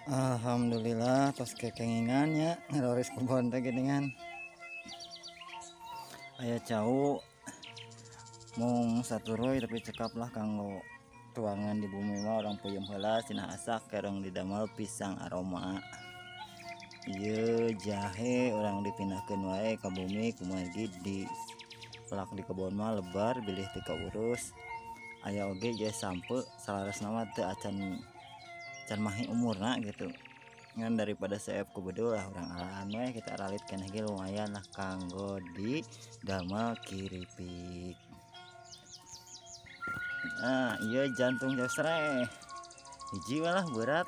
Alhamdulillah tos kekengingan ya ngeroris kebon teh geuningan. Aya cau mung saturuy tapi cekap lah kanggo tuangan di bumi mah orang peuyeum heula cenah asak kerong didamel pisang aroma. Ieu jahe orang dipindahkeun wae ka bumi kumargi di pelak di kebon mah lebar bilih teu kaurus. Aya oge ieu sampe salaresna mah teu acan can mahi umurna gitu. Ngan daripada seep ku bedul lah urang alaan we kita aralit keneh ge lumayan lah kanggo di damel kiripik. Nah, ieu jantung josreh. Hiji we lah berat.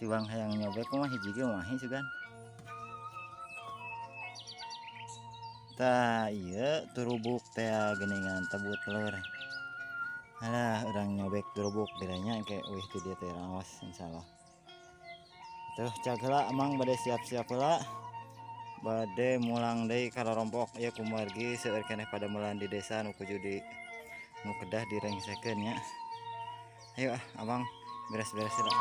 Tiwang hayang nyobek mah hiji ge mahi sugan. Tah ieu turubuk teh geuningan tebut lur. Alah urang nyobek turubuk diranya engke euih ti dieu teh raos insyaallah. Tuh cag heula amang bade siap-siap heula. Bade mulang deui ka rorompok ieu kumargi seueur keneh padamelan di desa nu kudu di nu kedah direngsekeun nya. Ayo ah abang beres-beres heula.